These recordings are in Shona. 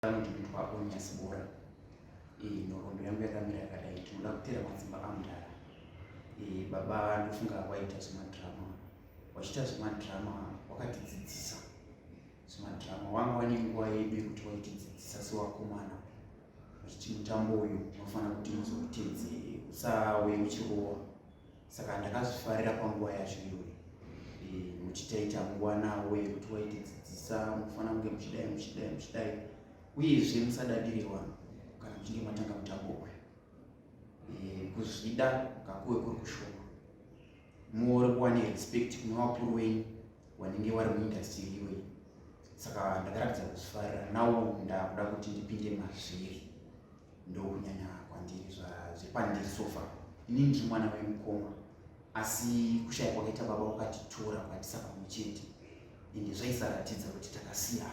Ndinoitwa Onias Bora. Nhoroondo yangu yakamira yakadai. Tinoda kutera matsimba amudhara. Baba ndofunga waita zvemadrama. Wachiita zvemadrama wakatidzidzisa zvemadrama. Wanga wane nguva yedu yekuti waitidzidzisa sewakomana. Vachiti mutambo uyu unofanira kuti muzoutedzere usave uchirowa. Saka ndakazvifarira panguva yacho iyoyo. Muchitaita nguva nawo yekuti waitidzidzisa munofanira kunge muchidai muchidai muchidai uyezve musadadire vanhu kana muchinge matanga mutambo uyu. Kuzvida ngakuve kuri kushoma. Muore kuva nerespect kune vakuru venyu vanenge vari muindastry iyoyi. Saka ndakaratidza kuzvifarira now ndakuda kuti ndipinde mazviri. Ndokunyanya kwandiri zvepandiri so far. Ini ndiri mwana wemukoma asi kushaya kwakaita baba kwakatitora kwakatisa pamwe chete ende zvaisaratidza kuti takasiyana.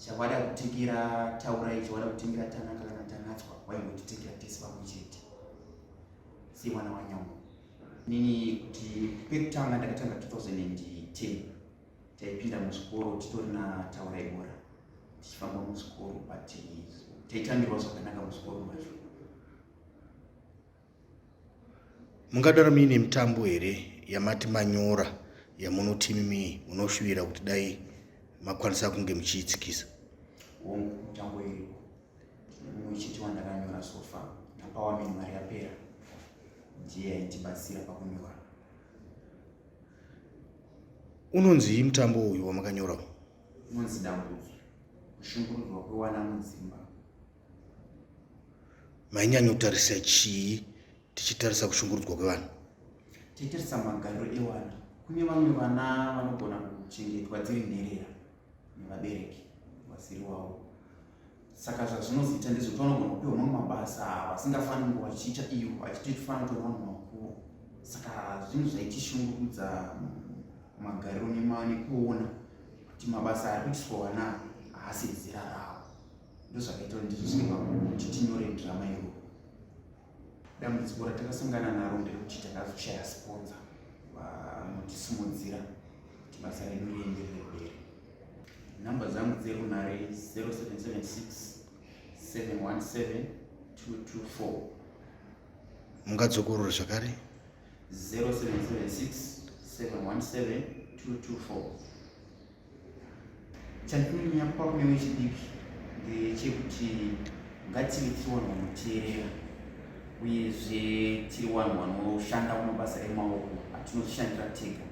Chavada kutengera Taurai, chavada kutengera Tanaka kana Tanatswa waingotitekera tese pamwe chete semwana wanyamu. Inini kuti pekutanga ndakatanga 2010 taipinda muzvikoro titori naTaurai Bora tichifamba muzvikoro but taitambirwa zvakanaka muzvikoro macho. Mungadaro muine mitambo here yamati manyora yamunoti imimi munoshuvira kuti dai makwanisa kunge muchiitsikisa? Hongu, mitambo iriko. Mumwe chete wandakanyora so far naPowerman mari yapera ndiye aitibatsira pakunyora. Unonzii mutambo uyu wamakanyora? Unonzi Dambudzo, kushungurudzwa kwewana mudzimba. Mainyanyotarisa chii tichitarisa kushungurudzwa kwevana? Tichitarisa magariro ewana. Kune vamwe vana vanogona kuchengetwa dziri nherera nevabereki vasiri wavo. Saka zvazvinozoita ndezvekuti vanogona kupiwa mamwe mabasa vasingafaniri kunge vachiita ivo vachitofanira kutora vanhu vakuru. Saka zvinhu zvaitishungurudza magariro nekuona kuti mabasa ari kuitiswa vana haasi ezera ravo. Ndozvakaita kuti ndizosvike pakuti tinyore drama iroro. Dambudziko ratakasangana naro nderekuti takazoshaya sponsor vanotisimudzira kuti basa redu rienderere mberi. Nhamba dzangu dzerunhare 0776 717 224. Mungadzokorore zvakare? 0776 717 224. Chandinonyanya kupa kune vechidiki ndechekuti ngative tiri vanhu vanoteerera uyezve tiri vanhu vanoshanda mumabasa emaoko atinozvishandira tega.